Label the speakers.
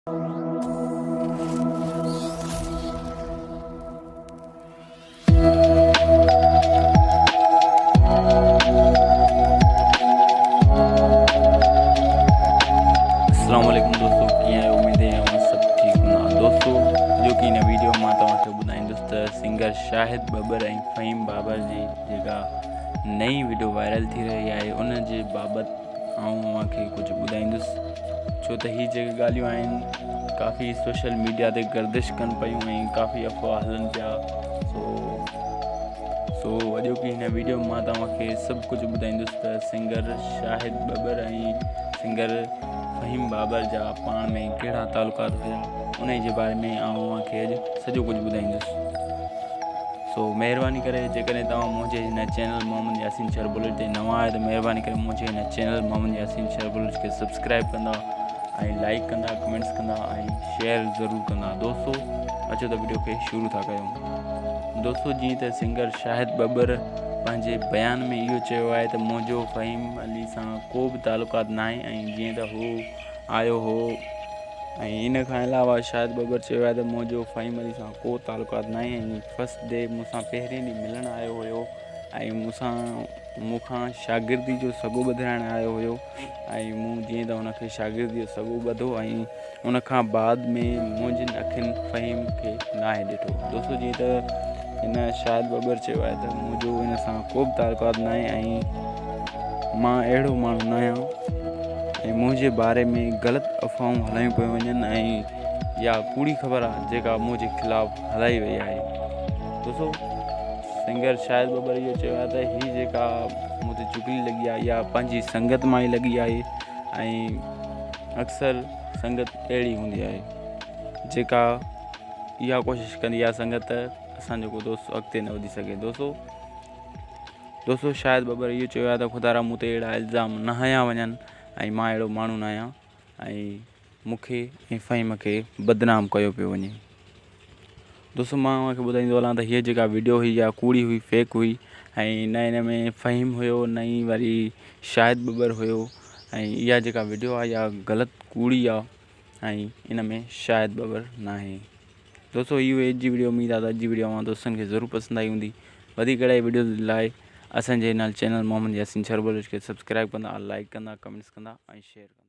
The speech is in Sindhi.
Speaker 1: السلام عليڪم دوستو ڪيئن آهيو اميد آهي اوهان سڀ ٺيڪ هوندا دوستو جو ڪي هن ويڊيو مان توهان کي ٻڌائيندس ته سنگر شاهد ببر ۽ فهيم بابر جي جيڪا نئين ويڊيو وائرل ٿي رهي آهي ان جي بابت آئون اوهان کي ڪجهه ٻڌائيندس ڇو ته هي جيڪي ڳالهيون آهن ڪافي سوشل ميڊيا تي گردش ڪن پيون ۽ ڪافي افواهه هلن پيا سو سو اڄوڪي هن ويڊيو مان توهان کي سڀ ڪجهه ٻڌائيندس ته سنگر شاهد ٻٻر ۽ سنگر فهيم بابر جا پاڻ ۾ ڪهڙا تعلقات هيا ان جي باري ۾ آئون اوهان کي اڄ سڄو ڪجهه ٻڌائيندس سو مهرباني ڪري جيڪڏهن توهان منهنجي هن چينل محمد ياسين شر بلوچ تي نوان آهيو ته مهرباني ڪري منهنجي هن چينل محمد ياسين شر بلوچ کي سبسڪرائب ڪندا ۽ لائڪ ڪندا ڪمينٽس ڪندا ۽ شيئر ضرور ڪندا دوستو اچو ته ويڊيو کي شروع ٿا ڪيون دوستو جيئن ته سنگر شاهد ٻٻر پنهنجي بيان ۾ اهو چيو آهي ته منهنجو فهيم علي سان ڪو به تعلقات ناهي ۽ جيئن ته هو آيو هو ۽ ان کان علاوه شاهد ٻٻر چيو آهي ته منهنجو فهيم علي سان ڪو تعلقات ناهي ۽ فرسٽ ڊي مون سان پهرين ڏينهن ملڻ آيو هيو ۽ مون سان مون کان شاگردي جو سڳو ٻڌرائڻ آيو هيو ۽ مون جيئن ته ان کي شاگردي جو سڳو ٻڌو ۽ ان کان بعد ۾ منهنجين اکين فهيم کي ناهي ڏٺو دوستو جيئن ته هن شاهد ٻٻر چيو آهي ته منهنجو ان سان ڪو به تعلقات ناهي ۽ مان اهڙو ماڻهو ناهيان ۽ منهنجي باري ۾ غلط افواهون هلايون پيون وڃن ۽ اها ڪوڙي خبر آهي جيڪا منهنجي خلاف هلائي وئي آهي دوستو سنگر شاهد ببر اهو چيو آهي ته هي جيڪا مون تي چغلي لڳي آهي اها پنهنجي سنگت مان ئي لڳي آهي ۽ اڪثر سنگت اهڙي هوندي آهي جيڪا اها ڪوشش ڪندي آهي سنگت ته اسانجو ڪو دوست اڳتي نه وڌي سگهي دوستو دوستو شاهد ببر اهو چيو آهي ته خدارا مون تي اهڙا الزام نه هنيا وڃن ۽ مان اهڙو ماڻهو نه آهيان ۽ مون کي ۽ فهيم کي بدنام ڪيو پيو وڃي. دوستو مان اوهان کي ٻڌائيندو هلان ته هيء جيڪا وڊيو هئي اها ڪوڙي هئي فيڪ هئي ۽ نه ان ۾ فهيم هيو نه ئي وري شاهد ببر هيو ۽ اها جيڪا وڊيو آهي اها غلط ڪوڙي آهي ۽ ان ۾ شاهد ببر ناهي. دوستو هي هئي اڄ جي وڊيو اميد آ ته اڄ جي وڊيو اوهان دوستن کي ضرور پسند آئي هوندي وڌيڪ اهڙا ئي وڊيوز لاء اسان جي هن چينل محمد ياسين شر بلوچ کي سبسڪرائب ڪندا لائڪ ڪندا ڪمينٽس ڪندا ۽ شيئر ڪندا.